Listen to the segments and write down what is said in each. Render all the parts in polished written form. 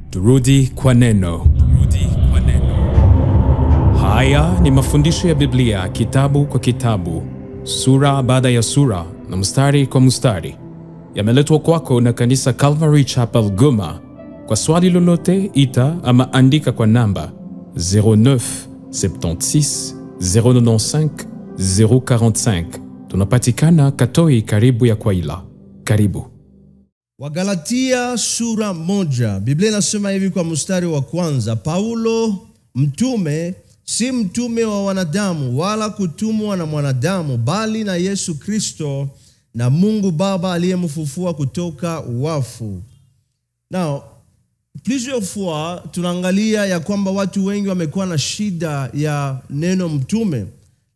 Turudi kwa neno. Turudi kwa neno. Haya ni mafundisho ya Biblia kitabu kwa kitabu, sura baada ya sura na mstari kwa mstari. Yameletwa kwako na kanisa Calvary Chapel Goma. Kwa swali lolote, ita ama andika kwa namba 09 76 095 045. Tunapatikana Katoi karibu ya Kwaila. Karibu. Wagalatia sura 1. Biblia inasema hivi kwa mstari wa kwanza: Paulo mtume, si mtume wa wanadamu wala kutumwa na mwanadamu, bali na Yesu Kristo na Mungu Baba aliyemfufua kutoka wafu. Now, plusieurs fois tunaangalia ya kwamba watu wengi wamekuwa na shida ya neno mtume.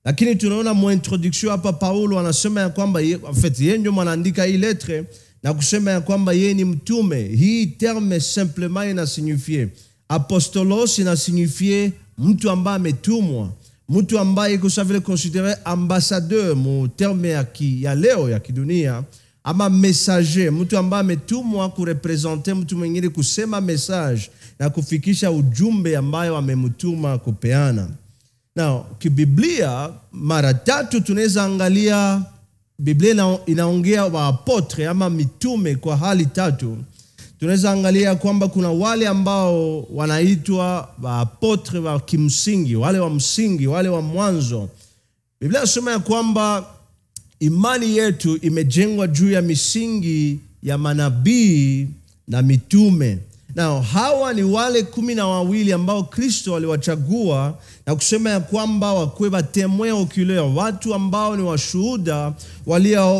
Lakini tunaona mu introduction hapa Paulo anasema ya kwamba en fait yeye ndio anaandika hii lettre na kusema ya kwamba yeye ni mtume. Hii terme simplement ina signifie apostolos, ina signifie mtu ambaye ametumwa, mtu ambaye iko sawa vile considéré ambassadeur mu terme ya leo ya kidunia, ama messager, mtu ambaye ametumwa kurepresenter mtu mwingine, kusema message na kufikisha ujumbe ambayo amemtuma kupeana. Now, kibiblia mara tatu tunaweza angalia Biblia inaongea wa apotre ama mitume kwa hali tatu. Tunaweza angalia kwamba kuna wale ambao wanaitwa wa apotre wa kimsingi, wale wa msingi, wale wa mwanzo. Biblia inasema ya kwamba imani yetu imejengwa juu ya misingi ya manabii na mitume. Now, hawa ni wale 12 ambao Kristo aliwachagua na kusema ya kwamba wakuwe ba témoin oculaire, watu ambao ni washuhuda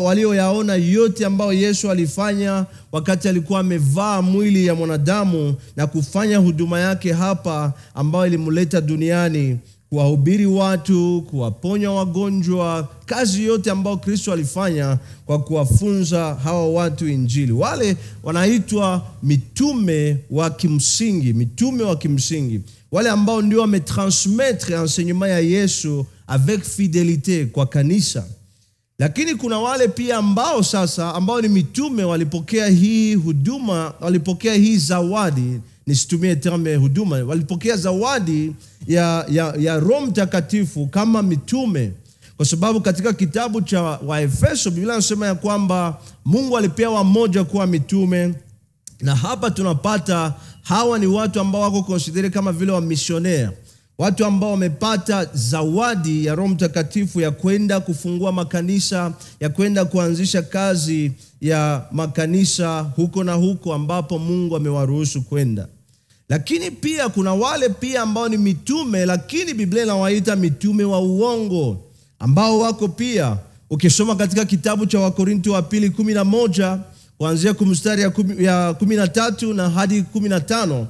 walioyaona yote ambao Yesu alifanya wakati alikuwa amevaa mwili ya mwanadamu na kufanya huduma yake hapa ambayo ilimleta duniani, kuwahubiri watu, kuwaponya wagonjwa, kazi yote ambayo Kristo alifanya kwa kuwafunza hawa watu Injili. Wale wanaitwa mitume wa kimsingi, mitume wa kimsingi, wale ambao ndio wametransmettre enseignement ya Yesu avec fidélité kwa kanisa. Lakini kuna wale pia ambao sasa ambao ni mitume walipokea hii huduma, walipokea hii zawadi, nisitumie terme huduma, walipokea zawadi ya Roho Mtakatifu kama mitume. Kwa sababu katika kitabu cha Waefeso Biblia inasema ya kwamba Mungu alipewa mmoja kuwa mitume, na hapa tunapata hawa ni watu ambao wako considere kama vile wa missionnaire, watu ambao wamepata zawadi ya Roho Mtakatifu ya kwenda kufungua makanisa, ya kwenda kuanzisha kazi ya makanisa huko na huko ambapo Mungu amewaruhusu kwenda. Lakini pia kuna wale pia ambao ni mitume, lakini Biblia inawaita mitume wa uongo ambao wako pia. Ukisoma katika kitabu cha Wakorintho wa pili 11 kuanzia mstari ya 13 na hadi 15,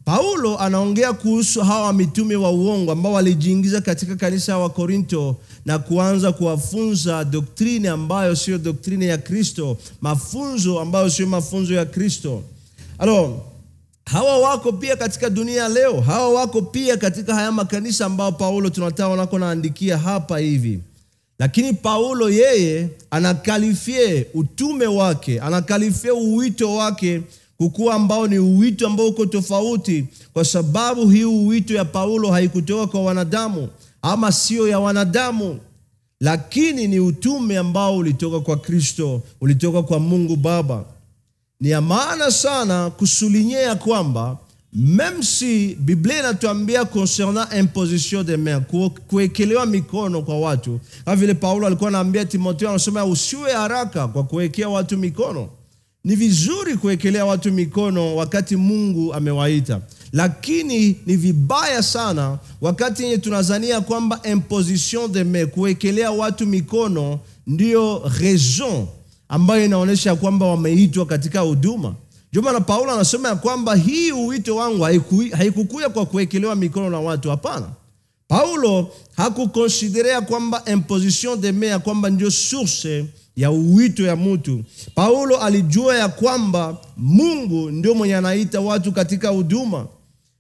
Paulo anaongea kuhusu hawa mitume wa uongo ambao walijiingiza katika kanisa wa Korinto na kuanza kuwafunza doktrine ambayo sio doktrine ya Kristo, mafunzo ambayo sio mafunzo ya Kristo. Alors, hawa wako pia katika dunia leo, hawa wako pia katika haya makanisa ambao Paulo tunataka naandikia hapa hivi. Lakini Paulo yeye anakalifie utume wake, anakalifie uwito wake kukua ambao ni uwito ambao uko tofauti, kwa sababu hii uwito ya Paulo haikutoka kwa wanadamu ama sio ya wanadamu, lakini ni utume ambao ulitoka kwa Kristo, ulitoka kwa Mungu Baba. Ni ya maana sana kusulinyea kwamba même si Biblia inatuambia concernant imposition des mains, kuwekelewa mikono kwa watu, kama vile Paulo alikuwa anaambia Timotheo, anasema usiwe haraka kwa kuwekea watu mikono. Ni vizuri kuwekelea watu mikono wakati Mungu amewaita, lakini ni vibaya sana wakati yenye tunazania kwamba imposition des mains, kuwekelea watu mikono, ndio raison ambayo inaonyesha kwamba wameitwa katika huduma. Ndio maana Paulo anasema ya kwamba hii uwito wangu haikukuja kwa kuwekelewa mikono na watu, hapana. Paulo hakukonsiderea kwamba imposition des mains kwamba ndio source ya uwito ya mtu. Paulo alijua ya kwamba Mungu ndio mwenye anaita watu katika huduma.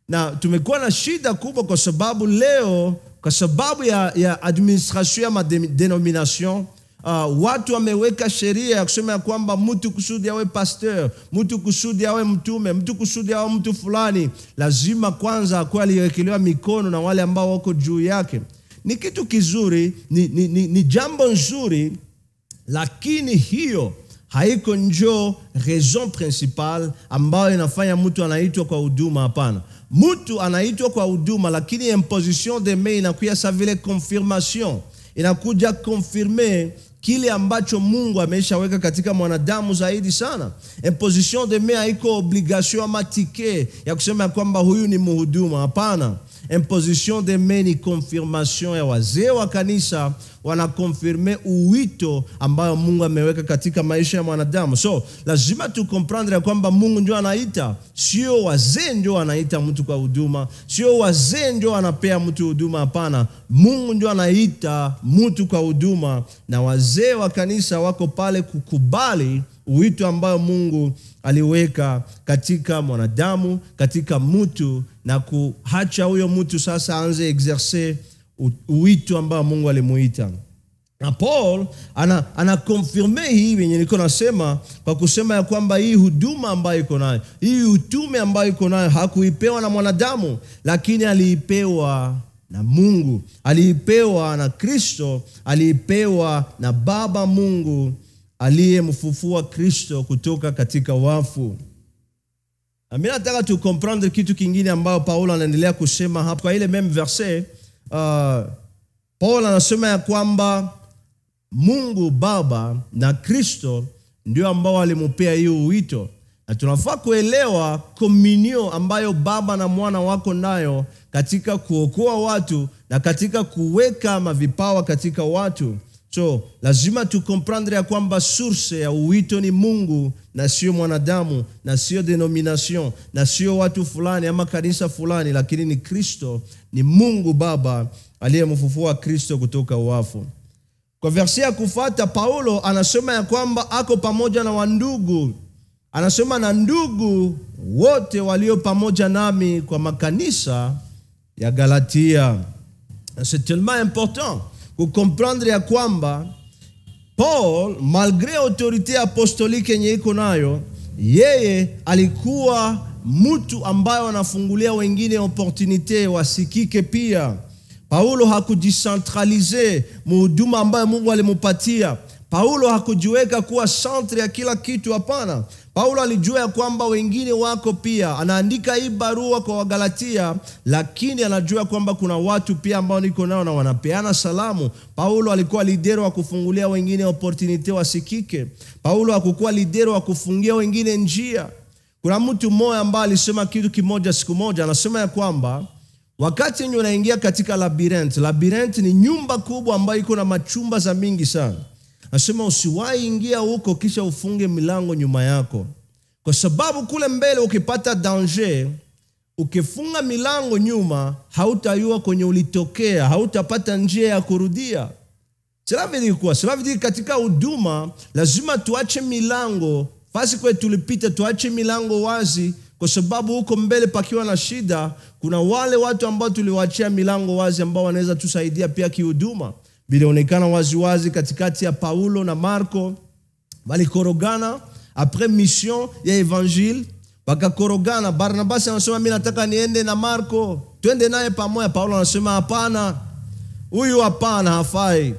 Na tumekuwa na shida kubwa kwa sababu leo, kwa sababu ya administration ya denomination, Watu wameweka sheria ya kusema kwamba mtu kusudi awe pasteur, mtu kusudi awe mtume, mtu kusudi awe mtu fulani, lazima kwanza akuwe aliwekelewa mikono na wale ambao wako juu yake. Ni kitu kizuri, ni jambo nzuri, lakini hiyo haiko njo raison principale ambayo inafanya mtu anaitwa kwa huduma. Hapana. Mtu anaitwa kwa huduma, lakini imposition de main inakuja sa vile confirmation, inakuja confirmer kile ambacho Mungu ameshaweka katika mwanadamu zaidi sana. Imposition de main haiko obligation ama ticket ya kusema kwamba huyu ni mhuduma. Hapana. Imposition de main ni confirmation ya wazee wa kanisa, wanakonfirme uwito ambayo Mungu ameweka katika maisha ya mwanadamu. So lazima tu comprendre kwamba Mungu ndio anaita, sio wazee ndio anaita mtu kwa huduma, sio wazee ndio anapea mtu huduma. Hapana, Mungu ndio anaita mtu kwa huduma, na wazee wa kanisa wako pale kukubali wito ambayo Mungu aliweka katika mwanadamu, katika mtu, na kuacha huyo mtu sasa aanze exercer wito ambao Mungu alimuita. Na Paul ana confirme hii yenye niko nasema kwa kusema ya kwamba hii huduma ambayo iko nayo, hii utume ambayo iko nayo hakuipewa na mwanadamu, lakini aliipewa na Mungu, aliipewa na Kristo, aliipewa na Baba Mungu aliyemfufua Kristo kutoka katika wafu. Na mimi nataka tu comprendre kitu kingine ambao Paulo anaendelea kusema hapa kwa ile même verset. Paul anasema ya kwamba Mungu Baba na Kristo ndio ambao alimupea hiyo wito. Na tunafaa kuelewa komunio ambayo Baba na Mwana wako nayo katika kuokoa watu na katika kuweka mavipawa katika watu. So lazima tu comprendre ya kwamba source ya wito ni Mungu na sio mwanadamu, na sio denomination, na sio watu fulani ama kanisa fulani, lakini ni Kristo, ni Mungu Baba aliyemfufua Kristo kutoka wafu. Kwa verse ya kufuata, Paulo anasema ya kwamba ako pamoja na wandugu. Anasema na ndugu wote walio pamoja nami kwa makanisa ya Galatia. C'est tellement important kukomprendre ya kwamba Paul, malgré autorité apostolique yenye iko nayo, yeye alikuwa mtu ambaye anafungulia wengine opportunité wasikike pia. Paulo hakujicentralize muhuduma ambayo Mungu alimupatia. Paulo hakujiweka kuwa centre ya kila kitu, hapana. Paulo alijua ya kwamba wengine wako pia. Anaandika hii barua kwa Wagalatia, lakini anajua kwamba kuna watu pia ambao niko nao na wanapeana salamu. Paulo alikuwa leader wa kufungulia wengine opportunity wasikike. Paulo hakukuwa leader wa kufungia wengine njia. Kuna mtu mmoja ambaye alisema kitu kimoja siku moja, anasema ya kwamba wakati unaingia katika labyrinth, labyrinth ni nyumba kubwa ambayo iko na machumba za mingi sana. Anasema usiwahi ingia huko kisha ufunge milango nyuma yako. Kwa sababu kule mbele ukipata danger, ukifunga milango nyuma, hautayua kwenye ulitokea, hautapata njia ya kurudia. Cela veut dire quoi? Cela veut dire katika huduma lazima tuache milango, fasi kwetu tulipita tuache milango wazi, kwa sababu huko mbele pakiwa na shida, kuna wale watu ambao tuliwaachia milango wazi ambao wanaweza tusaidia pia kihuduma. Bilionekana waziwazi katikati ya Paulo na Marko, walikorogana après mission ya evangile, wakakorogana. Barnabas anasema mimi nataka niende na Marko, twende naye pamoja. Paulo anasema hapana, huyu hapana, hafai.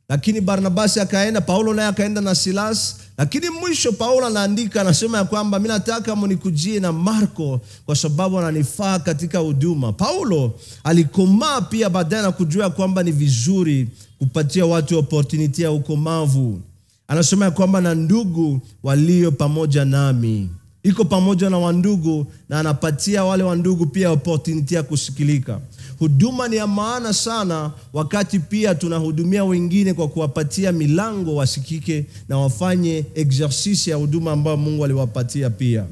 Lakini Barnabas akaenda, Paulo naye akaenda na Silas. Lakini mwisho Paulo anaandika, anasema ya kwamba mimi nataka mnikujie na Marko kwa sababu ananifaa katika huduma. Paulo alikomaa pia baadaye na kujua kwamba ni vizuri kupatia watu opportunity ya ukomavu. Anasema ya kwamba na ndugu walio pamoja nami, iko pamoja na wandugu, na anapatia wale wandugu pia opportunity ya kusikilika. Huduma ni ya maana sana wakati pia tunahudumia wengine kwa kuwapatia milango wasikike na wafanye exercice ya huduma ambayo Mungu aliwapatia pia.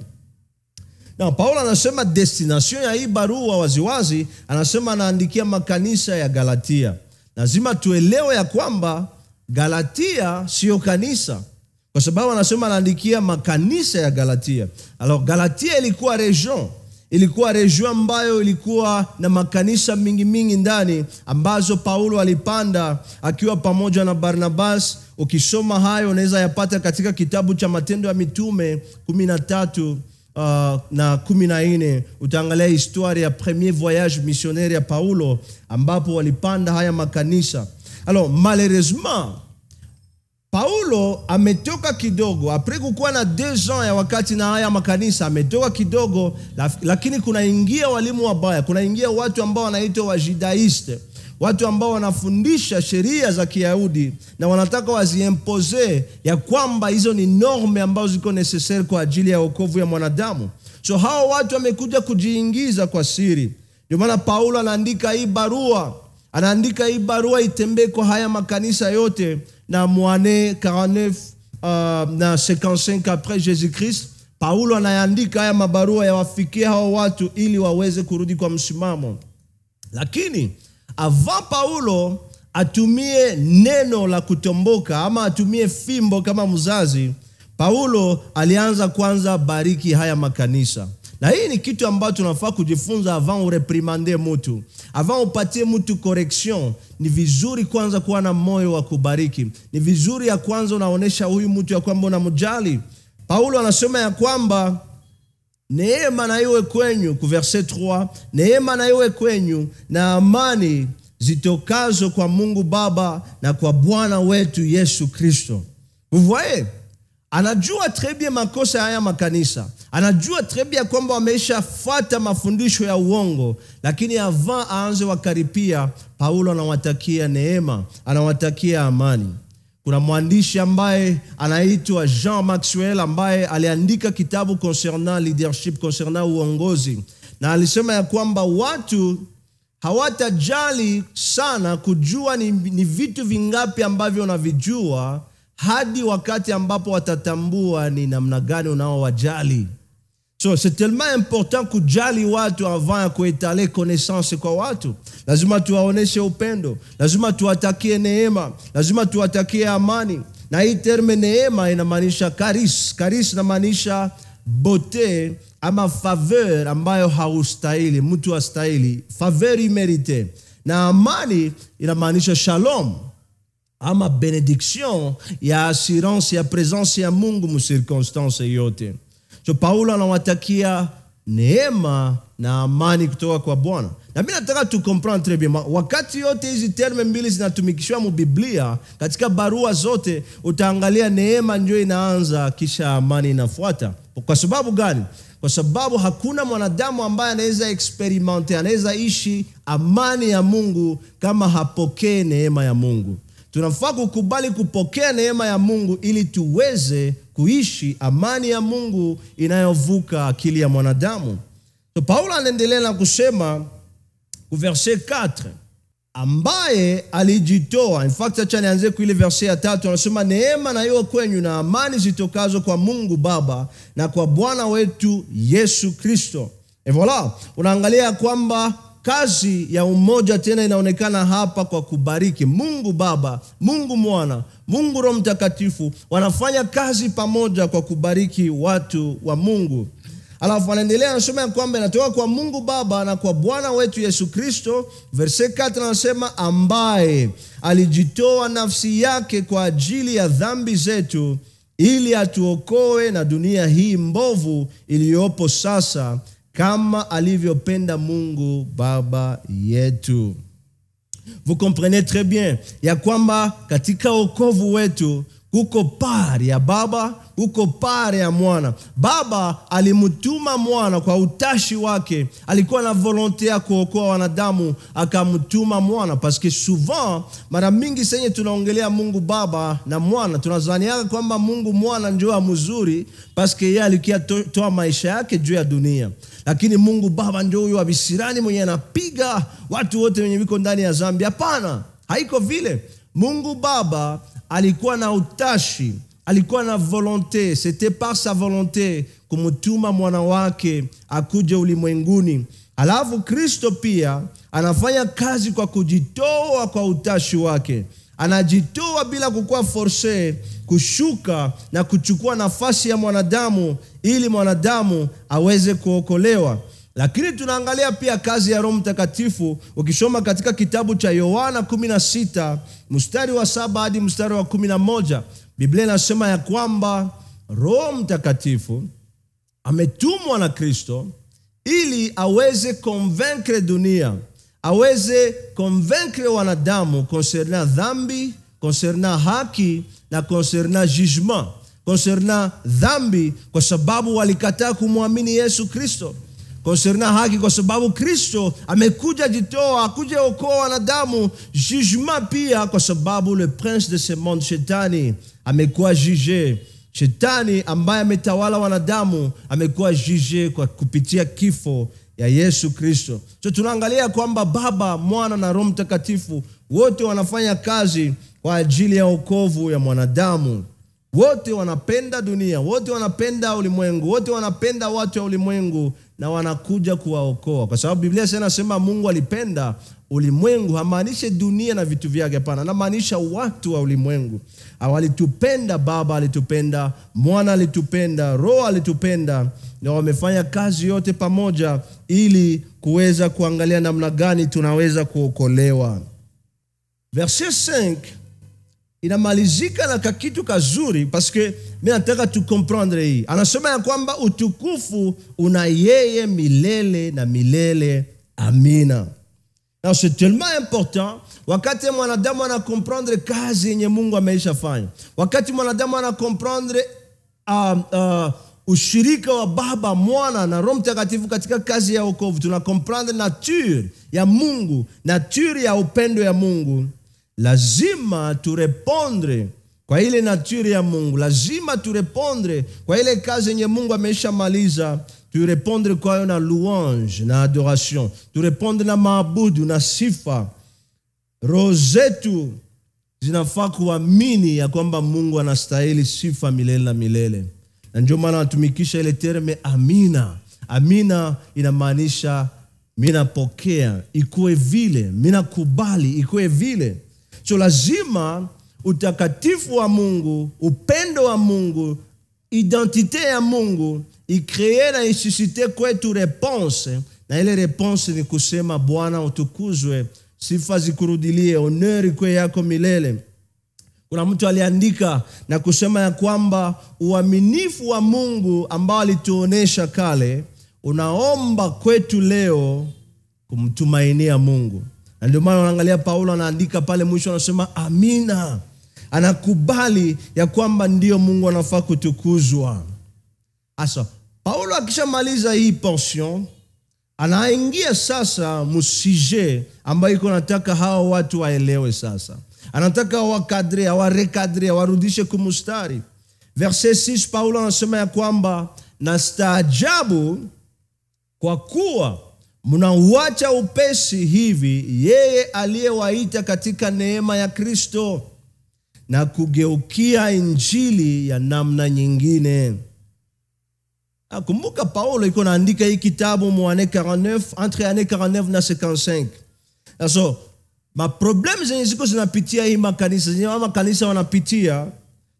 Na Paulo anasema destination ya hii barua waziwazi, anasema anaandikia makanisa ya Galatia. Lazima tuelewe ya kwamba Galatia sio kanisa, kwa sababu anasema anaandikia makanisa ya Galatia. Alors Galatia ilikuwa region, ilikuwa region ambayo ilikuwa na makanisa mingi mingi ndani, ambazo Paulo alipanda akiwa pamoja na Barnabas Ukisoma hayo unaweza yapata katika kitabu cha Matendo ya Mitume 13 na 14. Utaangalia historia ya premier voyage missionnaire ya Paulo ambapo walipanda haya makanisa. Alors malheureusement Paulo ametoka kidogo après kukuwa na 2 ans ya wakati na haya makanisa, ametoka kidogo, lakini kunaingia walimu wabaya, kunaingia watu ambao wanaitwa wajudaiste, watu ambao wanafundisha sheria za Kiyahudi na wanataka waziimpose ya kwamba hizo ni norme ambazo ziko necessaire kwa ajili ya wokovu ya mwanadamu. So hao watu wamekuja kujiingiza kwa siri. Ndio maana Paulo anaandika hii barua, anaandika hii barua itembee kwa haya makanisa yote na mwane 49 na 55 après Jésus-Christ. Paulo anaandika haya mabarua yawafikie hao watu ili waweze kurudi kwa msimamo. Lakini avant Paulo atumie neno la kutomboka ama atumie fimbo kama mzazi, Paulo alianza kwanza bariki haya makanisa. Na hii ni kitu ambacho tunafaa kujifunza avant ureprimande mtu, avant upatie mtu correction. Ni vizuri kwanza kuwa na moyo wa kubariki. Ni vizuri ya kwanza unaonesha huyu mtu ya kwamba unamjali. Paulo anasema ya kwamba neema na iwe kwenyu, ku verset 3, neema na iwe kwenyu na amani zitokazo kwa Mungu Baba na kwa Bwana wetu Yesu Kristo. Vous voyez? Anajua très bien makosa haya makanisa. Anajua très bien kwamba wameshafuata mafundisho ya uongo, lakini avant aanze wakaripia, Paulo anawatakia neema, anawatakia amani. Kuna mwandishi ambaye anaitwa Jean Maxwell ambaye aliandika kitabu concernant leadership, concernant uongozi, na alisema ya kwamba watu hawatajali sana kujua ni vitu vingapi ambavyo unavijua hadi wakati ambapo watatambua ni namna gani unaowajali. So c'est tellement important kujali watu avant kuetale connaissance kwa watu. Lazima tuwaoneshe upendo, lazima tuwatakie neema, lazima tuwatakie amani. Na hii terme neema inamaanisha charis. Charis inamaanisha beauté ama faveur ambayo haustahili, mtu hastahili, faveur imméritée. Na amani inamaanisha shalom ama benediction ya assurance ya presence ya Mungu mu circonstance yote. So Paulo anawatakia neema na amani kutoka kwa Bwana. Na mimi nataka tu comprendre très bien. Wakati yote hizi terme mbili zinatumikishwa mu Biblia, katika barua zote utaangalia neema ndio inaanza kisha amani inafuata. Kwa sababu gani? Kwa sababu hakuna mwanadamu ambaye anaweza experimente, anaweza ishi amani ya Mungu kama hapokee neema ya Mungu. Tunafaa kukubali kupokea neema ya Mungu ili tuweze kuishi amani ya Mungu inayovuka akili ya mwanadamu. So Paulo anaendelea na kusema ku verset 4, ambaye alijitoa. In fact, acha nianze kwa ile verset ya 3, anasema neema na iwe kwenyu na amani zitokazo kwa Mungu Baba na kwa Bwana wetu Yesu Kristo. Et voilà, unaangalia kwamba kazi ya umoja tena inaonekana hapa kwa kubariki. Mungu Baba, Mungu Mwana, Mungu Roho Mtakatifu wanafanya kazi pamoja kwa kubariki watu wa Mungu. Alafu anaendelea anasema kwamba inatoka kwa Mungu Baba na kwa Bwana wetu Yesu Kristo. Verset 4 anasema ambaye alijitoa nafsi yake kwa ajili ya dhambi zetu ili atuokoe na dunia hii mbovu iliyopo sasa, kama alivyopenda Mungu Baba yetu. Vous comprenez très bien ya kwamba katika wokovu wetu kuko pari ya Baba, kuko pari ya Mwana. Baba alimtuma Mwana kwa utashi wake, alikuwa na volonté ya kuokoa wanadamu, akamtuma Mwana. Parce que souvent, mara mingi senye tunaongelea Mungu Baba na Mwana, tunazania kwamba Mungu Mwana ndio mzuri parce que yeye alikia toa maisha yake juu ya dunia. Lakini Mungu Baba ndio huyo abisirani mwenye anapiga watu wote wenye wiko ndani ya dhambi. Hapana, haiko vile. Mungu Baba alikuwa na utashi, alikuwa na volonté, c'était par sa volonté kumtuma mwana wake akuje ulimwenguni. Alafu Kristo pia anafanya kazi kwa kujitoa kwa utashi wake. Anajitoa bila kukuwa forcé kushuka na kuchukua nafasi ya mwanadamu ili mwanadamu aweze kuokolewa. Lakini tunaangalia pia kazi ya Roho Mtakatifu. Ukisoma katika kitabu cha Yohana 16 mstari wa 7 hadi mstari wa 11, Biblia inasema ya kwamba Roho Mtakatifu ametumwa na Kristo ili aweze convaincre dunia, aweze convaincre wanadamu concernant dhambi, concernant haki na concernant jugement. Concernant dhambi kwa sababu walikataa kumwamini Yesu Kristo. Concernant haki kwa sababu Kristo amekuja jitoa, akuja okoa wanadamu. Jugement pia kwa sababu le prince de ce monde, Shetani, amekuwa jugé. Shetani ambaye ametawala wanadamu amekuwa jugé kwa kupitia kifo ya Yesu Kristo. So tunaangalia kwamba Baba, Mwana na Roho Mtakatifu wote wanafanya kazi kwa ajili ya wokovu ya mwanadamu. Wote wanapenda dunia, wote wanapenda ulimwengu, wote wanapenda watu wa ulimwengu na wanakuja kuwaokoa. Kwa sababu Biblia inasema Mungu alipenda ulimwengu, hamaanishi dunia na vitu vyake, hapana, anamaanisha watu wa ulimwengu. Alitupenda Baba, alitupenda Mwana, alitupenda Roho, alitupenda, na wamefanya kazi yote pamoja ili kuweza kuangalia namna gani tunaweza kuokolewa. Verset 5 inamalizika na kakitu kazuri, parce que mimi nataka tu comprendre hii. Anasema ya kwamba utukufu una yeye milele na milele. Amina. Now c'est tellement important wakati mwanadamu ana comprendre kazi yenye Mungu ameishafanya. Wakati mwanadamu ana comprendre ushirika wa Baba, Mwana na Roho Mtakatifu katika kazi ya wokovu, tuna comprendre nature ya Mungu, nature ya upendo ya Mungu. Lazima turepondre kwa ile nature ya Mungu, lazima turepondre kwa ile kazi yenye Mungu ameishamaliza. Turepondre kwayo na louange na adoration, turepondre na maabudu na sifa. Roho zetu zinafaa kuamini ya kwamba Mungu anastahili sifa milele na milele. Na ndio maana anatumikisha ile terme amina. Amina inamaanisha mimi napokea ikuwe vile, mimi nakubali ikuwe vile. So lazima utakatifu wa Mungu, upendo wa Mungu, identite ya Mungu icree na isuscite kwetu réponse, na ile réponse ni kusema Bwana utukuzwe, sifa zikurudilie, honneur ikuwe yako milele. Kuna mtu aliandika na kusema ya kwamba uaminifu wa Mungu ambao alituonesha kale unaomba kwetu leo kumtumainia Mungu. Na ndio maana unaangalia Paulo anaandika pale mwisho anasema amina. Anakubali ya kwamba ndio Mungu anafaa kutukuzwa. Asa Paulo akishamaliza hii portion anaingia sasa musije ambayo iko nataka hao watu waelewe sasa. Anataka wakadre, awarekadre, awarudishe kumustari. Verset 6 Paulo anasema ya kwamba na staajabu kwa kuwa mnauacha upesi hivi yeye aliyewaita katika neema ya Kristo na kugeukia injili ya namna nyingine. Kumbuka Paulo iko naandika hii kitabu mu année 49, entre année 49 na 55. So, ma problème zenye ziko zinapitia hii makanisa, zenye makanisa wanapitia,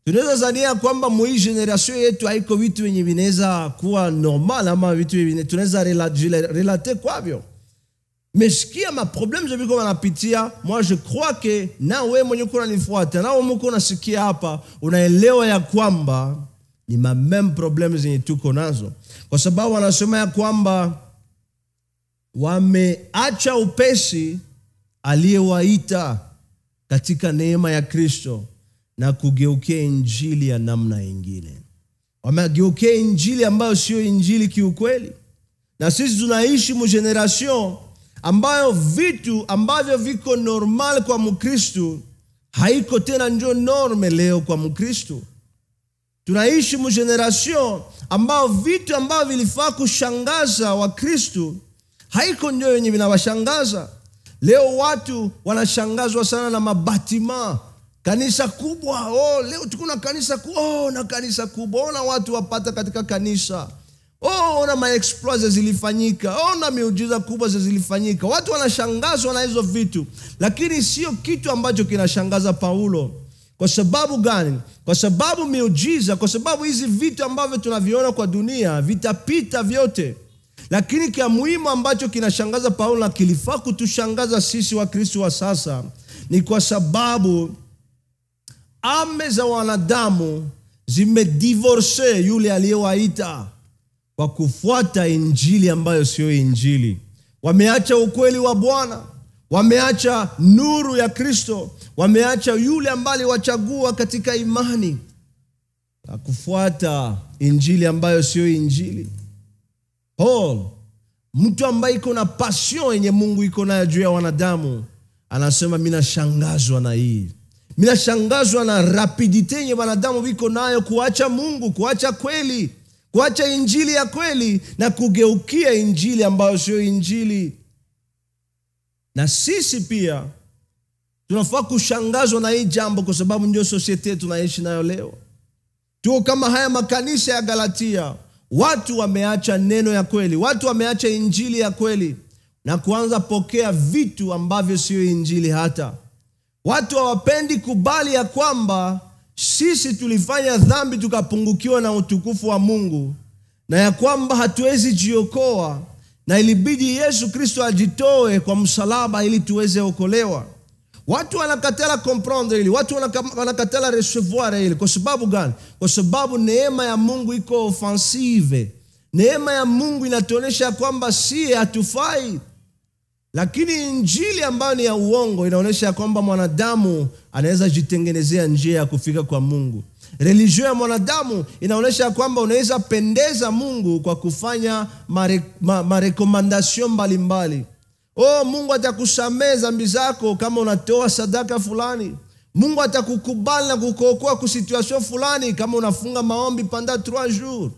tunaweza zania kwamba mu hii generation yetu haiko vitu yenye vinaweza kuwa normal ama vitu yenye tunaweza relate kwavyo. Mais sikia ma problème zenye biko wanapitia, moi je crois que na wewe mwenye uko unanifuata, na wewe mwenye uko unasikia hapa, unaelewa ya kwamba ni ma même problème zenye tuko nazo. Kwa sababu wanasema ya kwamba wameacha upesi aliyewaita katika neema ya Kristo na kugeukia injili ya namna nyingine. Wamegeukia injili ambayo sio injili kiukweli. Na sisi tunaishi mu generation ambayo vitu ambavyo viko normal kwa Mkristo haiko tena ndio norme leo kwa Mkristo. Tunaishi mu generation ambayo vitu ambavyo vilifaa kushangaza Wakristo haiko ndio yenye vinawashangaza. Leo watu wanashangazwa sana na mabatima, kanisa kubwa. Oh, leo tuko na kanisa kubwa. Oh, na kanisa kubwa. Ona watu wapata katika kanisa. Oh, ona ma exploits zilifanyika. Ona miujiza kubwa zilifanyika. Watu wanashangazwa na hizo vitu. Lakini sio kitu ambacho kinashangaza Paulo. Kwa sababu gani? Kwa sababu miujiza, kwa sababu hizi vitu ambavyo tunaviona kwa dunia vitapita vyote. Lakini kia muhimu ambacho kinashangaza Paulo na kilifaa kutushangaza sisi wa Kristo wa sasa ni kwa sababu ame za wanadamu zimedivorce yule aliyewaita kwa kufuata injili ambayo sio injili. Wameacha ukweli wa Bwana, wameacha nuru ya Kristo, wameacha yule ambaye aliwachagua katika imani na kufuata injili ambayo sio injili. Paul, mtu ambaye iko na passion yenye Mungu iko nayo juu ya wanadamu, anasema mimi nashangazwa na hii. Mimi nashangazwa na rapidite yenye wanadamu wiko nayo kuacha Mungu, kuacha kweli, kuacha injili ya kweli na kugeukia injili ambayo sio injili. Na sisi pia tunafaa kushangazwa na hii jambo kwa sababu ndio society tunaishi nayo leo. Tuko kama haya makanisa ya Galatia. Watu wameacha neno ya kweli, watu wameacha injili ya kweli na kuanza pokea vitu ambavyo sio injili hata. Watu hawapendi kubali ya kwamba sisi tulifanya dhambi tukapungukiwa na utukufu wa Mungu, na ya kwamba hatuwezi jiokoa, na ilibidi Yesu Kristo ajitoe kwa msalaba ili tuweze okolewa. Watu wanakatala comprendre hili, watu wanakatala recevoir hili. Kwa sababu gani? Kwa sababu neema ya Mungu iko offensive. Neema ya Mungu inatuonesha kwamba si hatufai. Lakini injili ambayo ni ya uongo inaonesha kwamba mwanadamu anaweza jitengenezea njia ya kufika kwa Mungu. Religion ya mwanadamu inaonesha kwamba unaweza pendeza Mungu kwa kufanya marekomandasyon mbalimbali. Oh, Mungu atakusamehe dhambi zako kama unatoa sadaka fulani. Mungu atakukubali na kukuokoa kwa situation fulani kama unafunga maombi pendant 3 jours.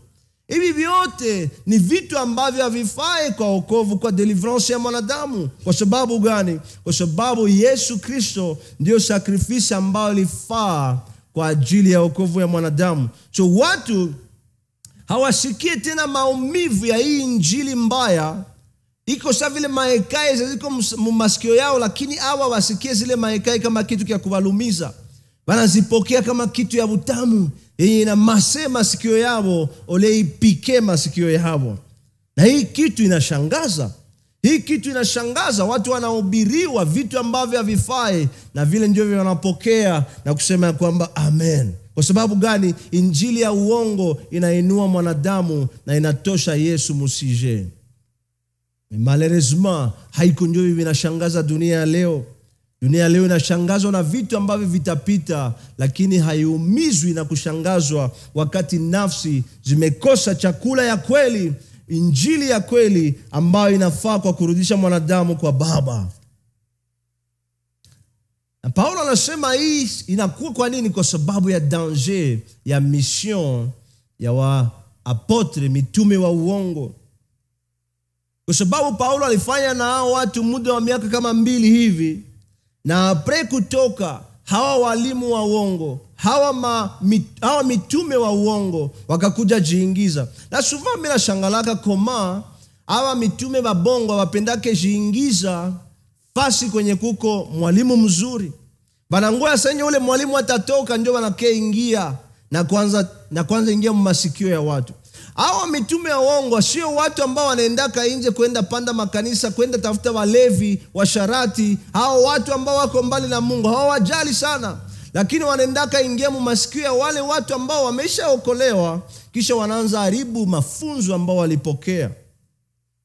Hivi vyote ni vitu ambavyo havifai kwa wokovu, kwa deliverance ya mwanadamu. Kwa sababu gani? Kwa sababu Yesu Kristo ndio sacrifice ambayo ilifaa kwa ajili ya wokovu ya mwanadamu. So watu hawasikii tena maumivu ya hii injili mbaya. Iko sawa vile maekai ziko masikio yao, lakini hawa wasikie zile maekai kama kitu kia kuwalumiza. Wanazipokea kama kitu ya utamu yenye inamase masikio yao, ole ipike masikio yao. Na hii kitu inashangaza. Hii kitu inashangaza. Watu wanahubiriwa vitu ambavyo havifai na vile ndio wanapokea na kusema kwamba amen. Kwa sababu gani? Injili ya uongo inainua mwanadamu na inatosha Yesu musije. Malheureusement, haiko ndio inashangaza dunia ya leo. Dunia leo inashangazwa na vitu ambavyo vitapita, lakini haiumizwi na kushangazwa wakati nafsi zimekosa chakula ya kweli, injili ya kweli ambayo inafaa kwa kurudisha mwanadamu kwa Baba. Na Paulo anasema hii inakuwa kwa nini? Kwa sababu ya danger ya mission ya wa apotre, mitume wa uongo. Kwa sababu Paulo alifanya na hao watu muda wa miaka kama 2 hivi, na apre kutoka hawa walimu wa uongo, hawa mitume wa uongo wakakuja jiingiza. Na souvent mimi nashangalaka koma hawa mitume wa bongo wapendake jiingiza fasi kwenye kuko mwalimu mzuri. Banangoya senye ule mwalimu atatoka ndio wanakeingia na kwanza ingia masikio ya watu. Hawa mitume wa uongo sio watu ambao wanaendaka nje kwenda panda makanisa, kwenda tafuta walevi, washarati. Hao watu ambao wako mbali na Mungu hawajali sana, lakini wanaendaka ingia masikio ya wale watu ambao wameshaokolewa, kisha wanaanza haribu mafunzo ambao walipokea.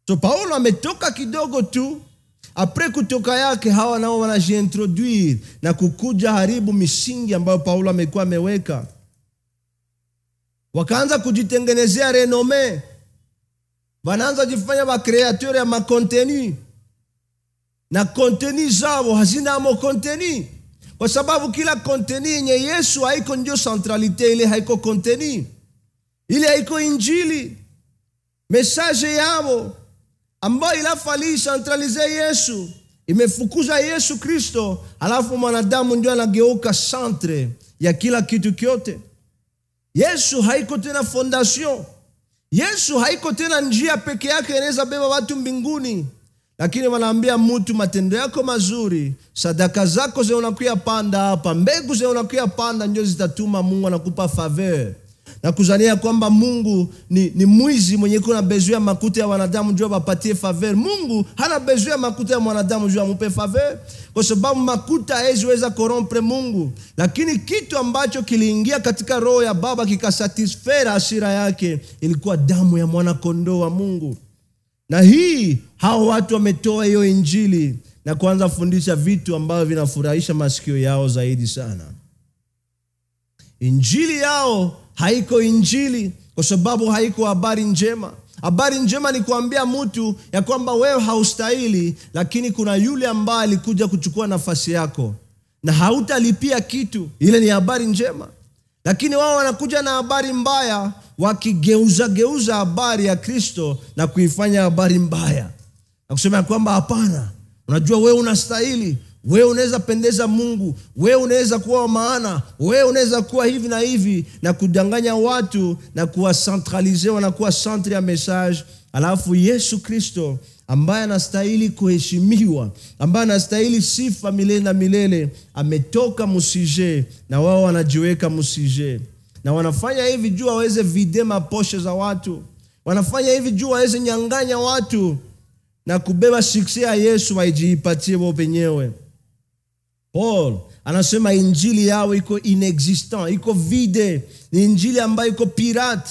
So Paulo ametoka kidogo tu, apres kutoka yake hawa nao wanajiintroduire na kukuja haribu misingi ambayo Paulo amekuwa ameweka. Wakaanza kujitengenezea renome. Wanaanza jifanya wa createur ya makonteni. Na konteni zao hazina mo konteni. Kwa sababu kila konteni yenye Yesu haiko ndio centralite, ile haiko konteni. Ile haiko injili. Message yao ambayo ilafali centralize Yesu, imefukuza Yesu Kristo, alafu mwanadamu ndio anageuka centre ya kila kitu kyote. Yesu haiko tena fondation. Yesu haiko tena njia peke yake inaweza beba watu mbinguni. Lakini wanaambia mtu matendo yako mazuri, sadaka zako ze unakuya panda hapa, mbegu ze unakuya panda ndio zitatuma Mungu anakupa faveur. na kuzania kwamba Mungu ni mwizi mwenye kuna besoin ya makuta ya wanadamu juu apatie faveur. Mungu hana besoin ya makuta ya mwanadamu juu amupe faveur, kwa sababu makuta haziweza corrompre Mungu. Lakini kitu ambacho kiliingia katika roho ya Baba kikasatisfaire hasira yake ilikuwa damu ya mwana kondoo wa Mungu. Na hii hao watu wametoa hiyo injili na kuanza fundisha vitu ambavyo vinafurahisha masikio yao zaidi sana. Injili yao haiko injili kwa sababu haiko habari njema. Habari njema ni kuambia mtu ya kwamba wewe haustahili, lakini kuna yule ambaye alikuja kuchukua nafasi yako na hautalipia kitu. Ile ni habari njema. Lakini wao wanakuja na habari mbaya, wakigeuza geuza habari ya Kristo na kuifanya habari mbaya na kusema kwamba hapana, unajua wewe unastahili, wewe unaweza pendeza Mungu, wewe unaweza kuwa maana, wewe unaweza kuwa hivi na hivi, na kudanganya watu na kuwacentralize, wanakuwa centre ya message. Alafu Yesu Kristo ambaye anastahili kuheshimiwa, ambaye anastahili sifa milele na milele, ametoka musije na wao wanajiweka musije. Na wanafanya hivi juu waweze vide maposhe za watu. Wanafanya hivi juu waweze nyanganya watu na kubeba success ya Yesu waijipatie wao wenyewe. Paul anasema injili yao iko inexistent, iko vide, ni injili ambayo iko pirate.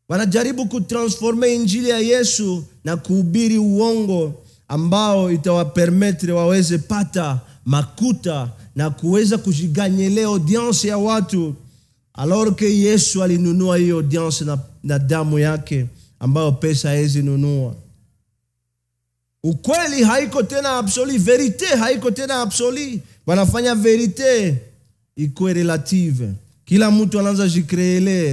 Wanajaribu kutransforme injili ya Yesu na kuhubiri uongo ambao itawapermettre waweze pata makuta na kuweza kujiganyelea audience ya watu, alors que Yesu alinunua hiyo audience na damu yake ambayo pesa haiwezi nunua. Ukweli haiko tena absolu, verite haiko tena absolu. Wanafanya verite iko relative. Kila mtu anaanza jikreele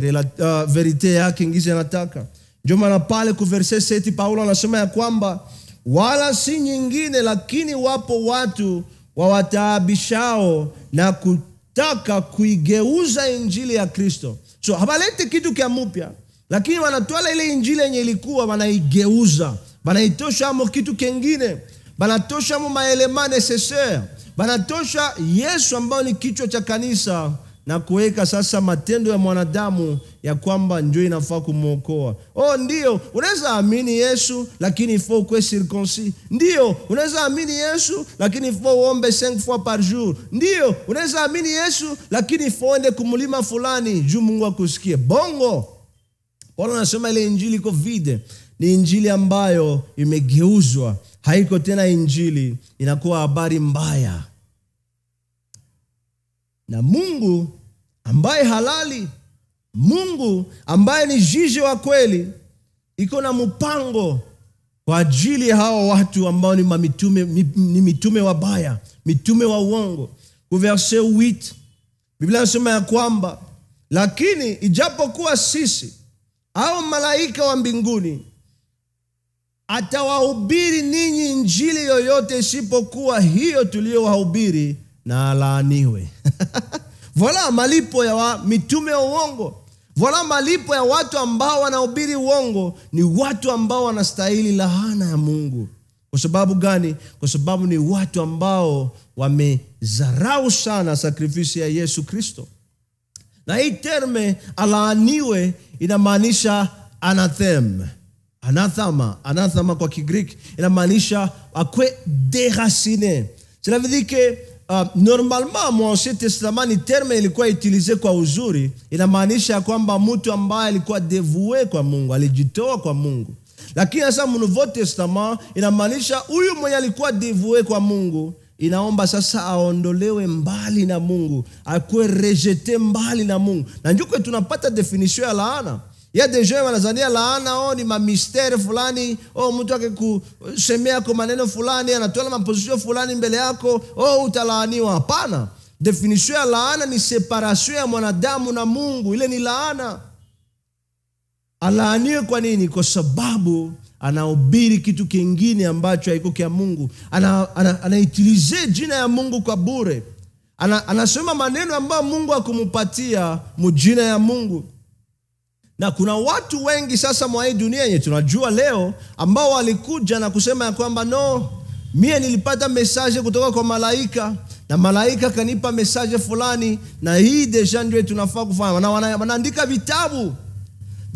verite yake ngizi anataka. Ndio maana pale ku verse 7 Paulo anasema ya kwamba wala si nyingine, lakini wapo watu wawataabishao na kutaka kuigeuza injili ya Kristo. So habaleti kitu kia mpya, lakini wanatwala ile injili yenye ilikuwa wanaigeuza, wanaitosha amo kitu kingine, wanatosha amo maelema necessaire, wanatosha Yesu ambao ni kichwa cha kanisa na kuweka sasa matendo ya mwanadamu ya kwamba ndio inafaa kumuokoa. Oh, ndio unaweza amini Yesu lakini il faut ukuwe circoncis. Ndio unaweza amini Yesu lakini il faut uombe 5 fois par jour. Ndio unaweza amini Yesu lakini il faut uende kumulima fulani juu Mungu akusikie. Bongo. Paulo anasema ile injili iko vide, ni injili ambayo imegeuzwa, haiko tena injili, inakuwa habari mbaya. Na Mungu ambaye halali, Mungu ambaye ni jiji wa kweli, iko na mpango kwa ajili ya hao watu ambao ni mitume, ni mitume wabaya, mitume wa uongo. Kwa verse 8 Biblia inasema ya kwamba lakini ijapokuwa sisi au malaika wa mbinguni atawahubiri ninyi injili yoyote isipokuwa hiyo tuliyowahubiri, na alaaniwe. Voilà malipo ya mitume wa uongo. Voilà malipo ya watu ambao wanahubiri uongo. Ni watu ambao wanastahili laana ya Mungu. Kwa sababu gani? Kwa sababu ni watu ambao wamezarau sana sakrifisi ya Yesu Kristo. Na hii terme alaaniwe inamaanisha anathem. Anathema, anathema kwa Kigiriki inamaanisha akwe déraciné. Cela veut dire que normalement mu Ancien Testament ni terme ilikuwa utilisé kwa uzuri, inamaanisha kwamba mtu ambaye alikuwa dévoué kwa Mungu, alijitoa kwa Mungu. Lakini sasa mu Nouveau Testament inamaanisha huyu mwenye alikuwa dévoué kwa Mungu inaomba sasa aondolewe mbali na Mungu, akuwe rejeté mbali na Mungu. Na ndio tunapata definition ya laana. Ya des gens wanazania laana oh ni ma mystère fulani, oh mtu akikusemea kwa maneno fulani, anatoa maposition fulani mbele yako, oh utalaaniwa. Hapana. Definition ya laana ni separation ya mwanadamu na Mungu. Ile ni laana. Alaaniwe kwa nini? Kwa sababu anahubiri kitu kingine ambacho haiko kia Mungu. Anaitilize jina ya Mungu kwa bure. Anasema maneno ambayo Mungu hakumupatia mjina ya Mungu. Na kuna watu wengi sasa mwa hii dunia yenye tunajua leo ambao walikuja na kusema ya kwamba no, mie nilipata message kutoka kwa malaika na malaika kanipa message fulani, na hii deja ndio tunafaa kufanya. Na wanaandika vitabu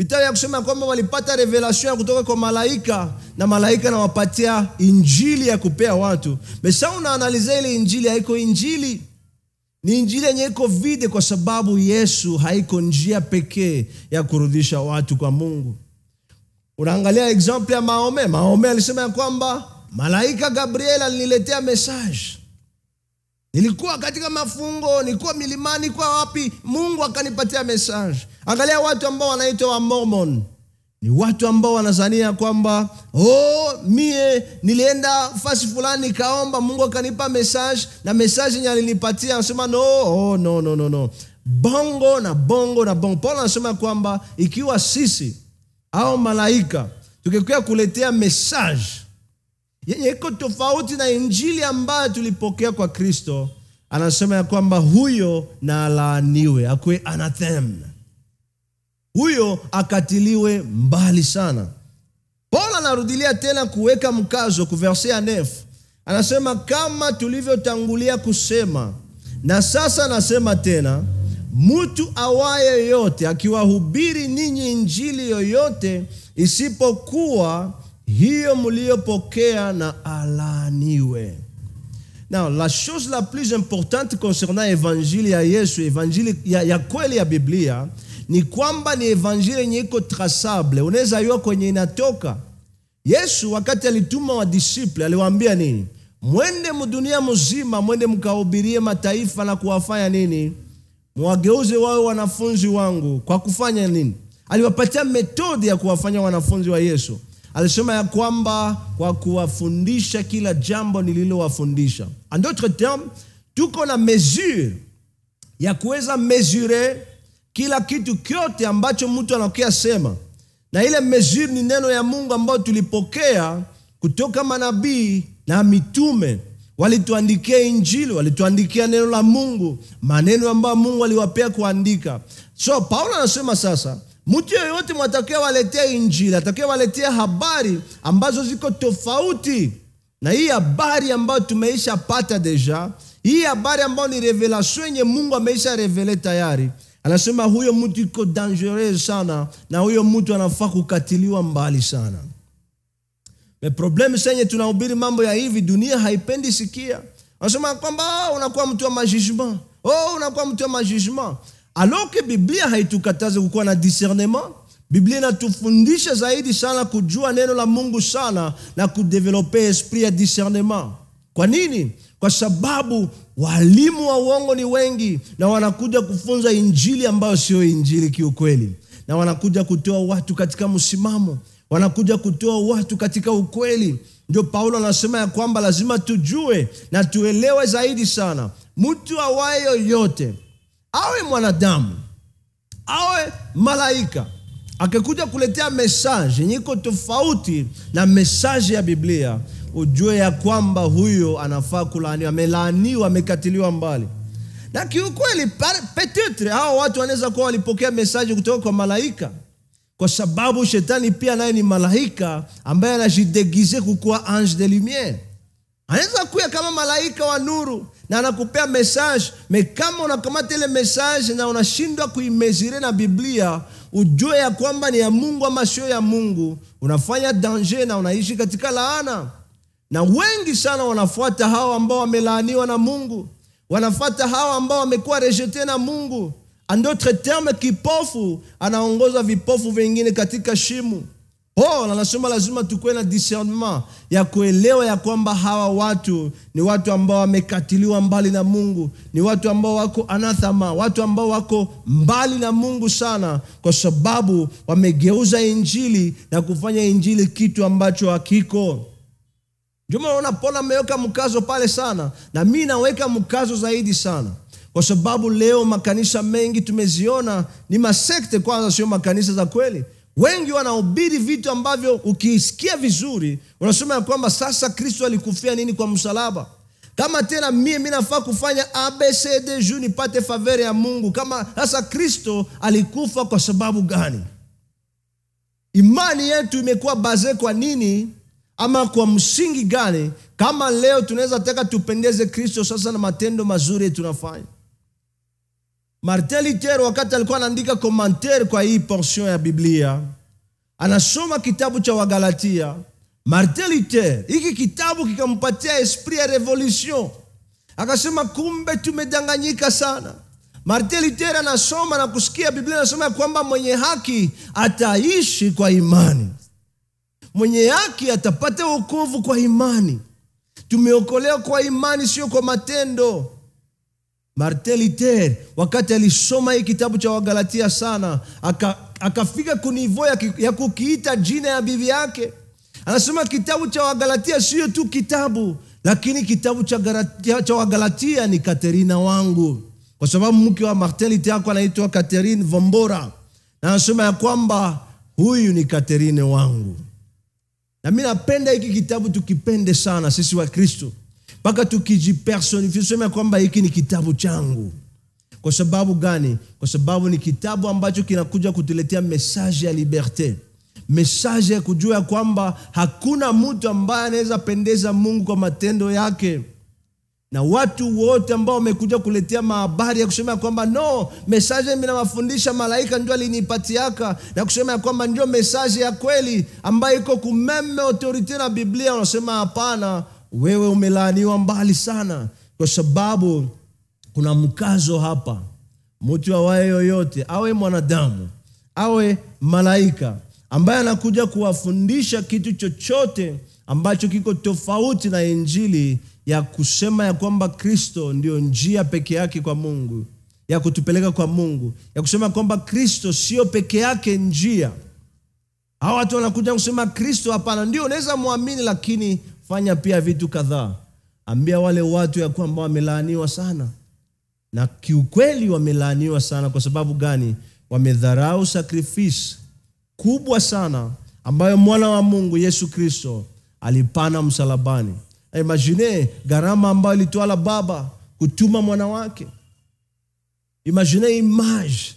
ya kusema kwamba walipata revelation kutoka kwa malaika, na malaika anawapatia injili ya kupea watu. Besa unaanaliza ile injili, haiko injili. Ni injili yenye iko vide, kwa sababu Yesu haiko njia pekee ya kurudisha watu kwa Mungu. Unaangalia example ya Maome. Maome alisema ya kwamba malaika Gabriel aliniletea message. Nilikuwa katika mafungo, nilikuwa milimani, kwa wapi, Mungu akanipatia message. Angalia watu ambao wanaitwa wa Mormon. Ni watu ambao wanazania kwamba oh, mie nilienda fasi fulani nikaomba, Mungu akanipa message, na message yenye alinipatia anasema no, oh, no, no, no, no. Bongo na bongo na bongo. Paulo anasema kwamba ikiwa sisi au malaika tukikuwa kuletea message yenye iko tofauti na injili ambayo tulipokea kwa Kristo, anasema ya kwamba huyo na alaaniwe, akuwe anathema, huyo akatiliwe mbali sana. Paulo anarudilia tena kuweka mkazo ku verse ya 9. Anasema kama tulivyotangulia kusema, na sasa nasema tena, mtu awaye yote akiwahubiri ninyi injili yoyote isipokuwa hiyo mliyopokea, na alaaniwe. Now, la chose la plus importante concernant evangeli ya Yesu, evangeli ya kweli ya Biblia, ni kwamba ni evangeli yenye iko traçable. Unaweza yua kwenye inatoka. Yesu wakati alituma wa disciple aliwaambia nini? Mwende mdunia mzima, mwende mkahubirie mataifa na kuwafanya nini? Mwageuze wawe wanafunzi wangu. Kwa kufanya nini? Aliwapatia metodi ya kuwafanya wanafunzi wa Yesu. Alisema ya kwamba kwa kuwafundisha kila jambo nililowafundisha. En d'autres termes, tuko na mesure ya kuweza mesurer kila kitu kyote ambacho mtu anakuwa sema. Na ile mesure ni neno ya Mungu ambayo tulipokea kutoka manabii na mitume. Walituandikia injili, walituandikia neno la Mungu, maneno ambayo Mungu aliwapea kuandika. So Paulo anasema sasa, mtu yeyote mwatakayewaletea injili, atakayewaletea habari ambazo ziko tofauti na hii habari ambayo tumeisha pata deja, hii habari ambayo ni revelation yenye Mungu ameisha revele tayari, anasema huyo mtu iko dangereux sana, na huyo mtu anafaa kukatiliwa mbali sana. Me problème senye tunahubiri mambo ya hivi, dunia haipendi sikia. Anasema kwamba unakuwa mtu wa majugement. Oh, unakuwa mtu wa majugement. Alors que Biblia haitukataze kukuwa na discernement, Biblia inatufundisha zaidi sana kujua neno la Mungu sana na kudeveloper esprit ya discernement. Kwa nini? Kwa sababu walimu wa uongo ni wengi na wanakuja kufunza injili ambayo sio injili kiukweli. Na wanakuja kutoa watu katika msimamo, wanakuja kutoa watu katika ukweli. Ndio Paulo anasema ya kwamba lazima tujue na tuelewe zaidi sana. Mtu awaye yoyote, awe mwanadamu, awe malaika, akikuja kuletea message yenye iko tofauti na message ya Biblia, ujue ya kwamba huyo anafaa kulaaniwa, amelaaniwa, amekatiliwa mbali. Na kiukweli peut-être hao watu wanaweza kuwa walipokea message kutoka kwa malaika, kwa sababu shetani pia naye ni malaika ambaye anajidegize kukuwa ange de lumière. Anaweza kuwa kama malaika wa nuru na anakupea message, me kama unakamata ile message na unashindwa kuimezire na Biblia, ujue ya kwamba ni ya Mungu ama sio ya Mungu, unafanya danger na unaishi katika laana. Na wengi sana wanafuata hao ambao wamelaaniwa na Mungu, wanafuata hao ambao wamekuwa rejete na Mungu. En d'autres termes, kipofu anaongoza vipofu vingine katika shimo. Paul anasema lazima tukue na discernement ya kuelewa ya kwamba hawa watu ni watu ambao wamekatiliwa mbali na Mungu, ni watu ambao wako anathema, watu ambao wako mbali na Mungu sana, kwa sababu wamegeuza injili na kufanya injili kitu ambacho hakiko. Ndio maana unaona Paul ameweka mkazo pale sana, na mimi naweka mkazo zaidi sana, kwa sababu leo makanisa mengi tumeziona ni masekte kwanza, sio makanisa za kweli. Wengi wanahubiri vitu ambavyo ukisikia vizuri unasema kwamba sasa Kristo alikufia nini kwa msalaba? Kama tena mimi nafaa kufanya ABCD juu nipate favor ya Mungu, kama sasa Kristo alikufa kwa sababu gani? Imani yetu imekuwa base kwa nini? Ama kwa msingi gani kama leo tunaweza taka tupendeze Kristo sasa na matendo mazuri tunafanya? Martin Luther wakati alikuwa anaandika commentaire kwa hii portion ya Biblia, anasoma kitabu cha Wagalatia. Martin Luther, hiki kitabu kikampatia esprit ya revolution. Akasema kumbe tumedanganyika sana. Martin Luther anasoma na kusikia Biblia inasema kwamba mwenye haki ataishi kwa imani. Mwenye haki atapata wokovu kwa imani. Tumeokolewa kwa imani, sio kwa matendo. Martin Luther wakati alisoma hii kitabu cha Wagalatia sana, akafika kunivo ya kukiita jina ya bibi yake. Anasema kitabu cha Wagalatia sio tu kitabu, lakini kitabu cha Wagalatia ni Katerina wangu. Kwa sababu mke wa Martin Luther anaitwa Catherine Vombora. Na anasema ya kwamba huyu ni Katerine wangu. Na mimi napenda hiki kitabu, tukipende sana sisi wa Kristo. Mpaka tukijipersonify tuseme kwamba hiki ni kitabu changu. Kwa sababu gani? Kwa sababu ni kitabu ambacho kinakuja kutuletea message ya liberte. Message ya kujua kwamba hakuna mtu ambaye anaweza pendeza Mungu kwa matendo yake. Na watu wote ambao wamekuja kuletea mahabari ya kusema kwamba no, message mimi nawafundisha malaika ndio alinipatiaka, na kusema kwamba ndio message ya kweli ambayo iko kumeme authority na Biblia, wanasema hapana, wewe umelaaniwa mbali sana. Kwa sababu kuna mkazo hapa. Mtu awaye yoyote, awe mwanadamu, awe malaika, ambaye anakuja kuwafundisha kitu chochote ambacho kiko tofauti na Injili ya kusema ya kwamba Kristo ndio njia peke yake kwa Mungu, ya kutupeleka kwa Mungu, ya kusema kwamba Kristo sio peke yake njia. Hawa watu wanakuja kusema Kristo hapana, ndio unaweza muamini lakini fanya pia vitu kadhaa. Ambia wale watu ya kwamba wamelaaniwa sana. Na kiukweli wamelaaniwa sana. Kwa sababu gani? Wamedharau sacrifice kubwa sana ambayo mwana wa Mungu Yesu Kristo alipana msalabani. Imagine gharama ambayo ilitwala baba kutuma mwana wake. Imagine image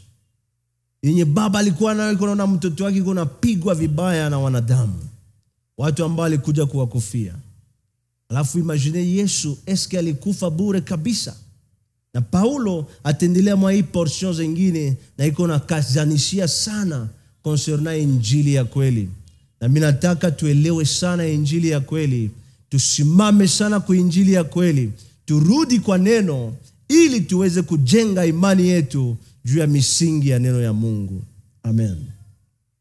yenye baba alikuwa nayo, alikuwa anaona mtoto wake yuko anapigwa vibaya na wanadamu, watu ambao walikuja kuwakufia. Alafu imagine Yesu eske alikufa bure kabisa. Na Paulo ataendelea mwa hii portion zingine na iko na kazanishia sana concernant injili ya kweli. Na mimi nataka tuelewe sana injili ya kweli, tusimame sana kwa injili ya kweli, turudi kwa neno ili tuweze kujenga imani yetu juu ya misingi ya neno ya Mungu. Amen.